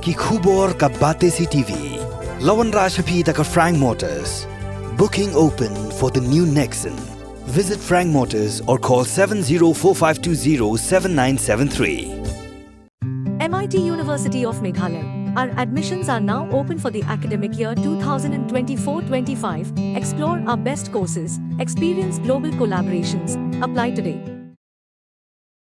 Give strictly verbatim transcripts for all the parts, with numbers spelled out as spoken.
Ki khubor ka Batesi T V. La wanrah sha phi da ka Frank Motors. Booking open for the new Nexon. Visit Frank Motors or call seven zero four five two zero seven nine seven three. M I T University of Meghalaya. Our admissions are now open for the academic year two thousand twenty-four twenty-five. Explore our best courses, experience global collaborations. Apply today.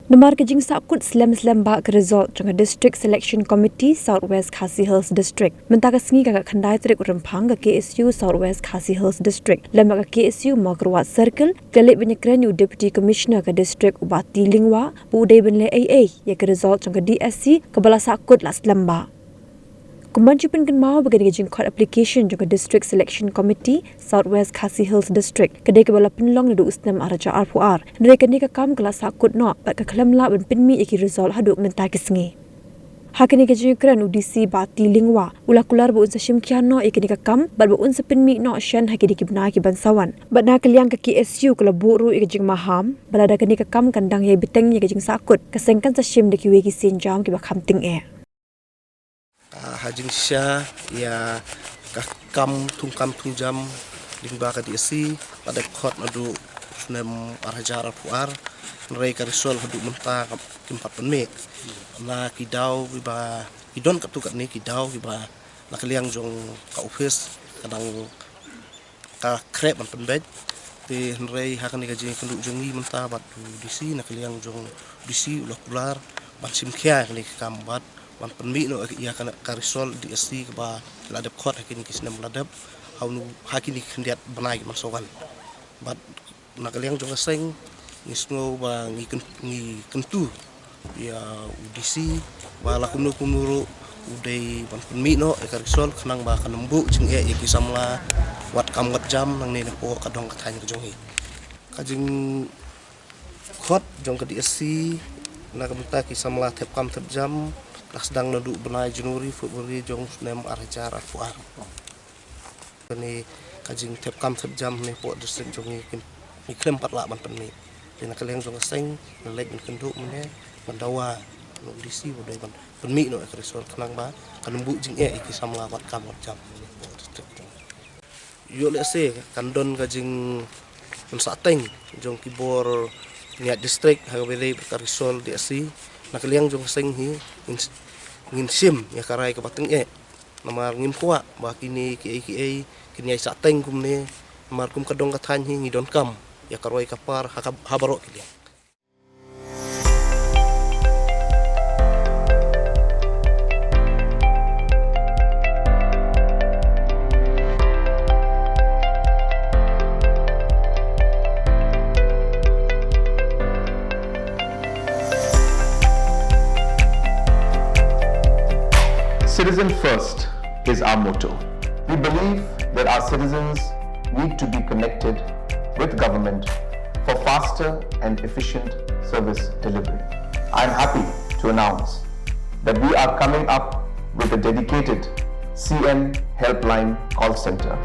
Namar ka jingsahkut slem slem bah ka result jong ka District Selection Committee South West Khasi Hills District, mynta ka sngi ka khyndai tarik u Rymphang ka K S U South West Khasi Hills District lem bad ka K S U Mawkyrwat Circle ka la leit ban ïakren ïa u Deputy Commissioner ka District u Bah T Lyngwa ba u dei ban leh ei ei ïa ka result jong ka D S C kaba la sahkut la slem bah. Kumban shu pynkynmaw ba kane ka jingkhot application jong ka District Selection Committee South West Khasi Hills District ka dei kaba la pynlong naduh u snem ar hajar arphew ar. Hynrei kane ka kam ka la sahkut noh bad ka khlem lah ban pynmih ïa ki result haduh mynta ka sngi. Ha kane ka jingïakren u D C Bah T Lyngwa u la kular ba un sa shim khia noh ïa kane ka kam bad ba un sa pynmih noh shen ha kine ki bnai ki ban sa wan. Bad na ka liang ka K S U ka la buh ruh ïa ka jingmaham ba lada kane ka kam kan dang ïai bteng ïa ka jingsahkut, ka seng kan sa shim da kiwei ki sienjam kiba kham tyngeh. Ah, ha jingshisha ïa ka kam thung kam thung jam lyngba ka D S C la dep khot naduh snem ar hajar arphew ar, hynrei ka result haduh mynta kam, kim pat pynmih. Na ki daw kiba ki don katto katne ki daw kiba na ka liang jong ka office ka dang ka khreh ban pynbeit. Te hynrei ha kane ka jingïakynduh jong ngi mynta bad u D C na ka liang jong u D C u la kular ban shim khia ïa kane ka kam bad ban pynmih noh ïa ka, ka result D S C kaba la dep khot ha kine ki snem la dep, ha u, ha kine ki khyndiat bnai ki ban sa wan. Bad na ka liang jong ka seng ngi sngew ba ngi kyn, ngi kyntu ïa u D C ba la kumno kumno ruh u dei ban pynmih noh ïa ka result khnang ba kan ym buh jingeh ïa ki samla wad kam wad jam nangne napoh ka dong ka thaiñ ka jong ngi. Ka jingkhot jong ka D S C na ka bynta ki samla thep kam thep jam la sdang naduh bnai January February jong snem ar hajar arphew ar. Kane ka jingthep kam thep jam ne poh district jong ngi kim, ngi khlem pat lah ban pynmih. Te na ka liang jong ka seng ngi leit ban kynduh mynne ban dawa na u D C ba dei ban pynmih noh ïa ka result khnang ba kan ym buh jingeh ïa ki samla wad kam wad jam ne poh district jong ngi. Ïoh lehse kan don ka jingpynsahteng jong ki bor pynïaid district ha kaba ïadei bad ka result D S C. Na ka liang jong ka seng hi ngin, ngin shim ïa ka rai kaba tyngeh. Namar ngim kwah ba kine kiei kiei kin ïai sahteng kumne. Namar kum ka dong ka thaiñ hi ngi donkam ïa ka roi ka par ha ka, ha baroh ki liang. Citizen first is our motto. We believe that our citizens need to be connected with government for faster and efficient service delivery. I am happy to announce that we are coming up with a dedicated C M Helpline call center.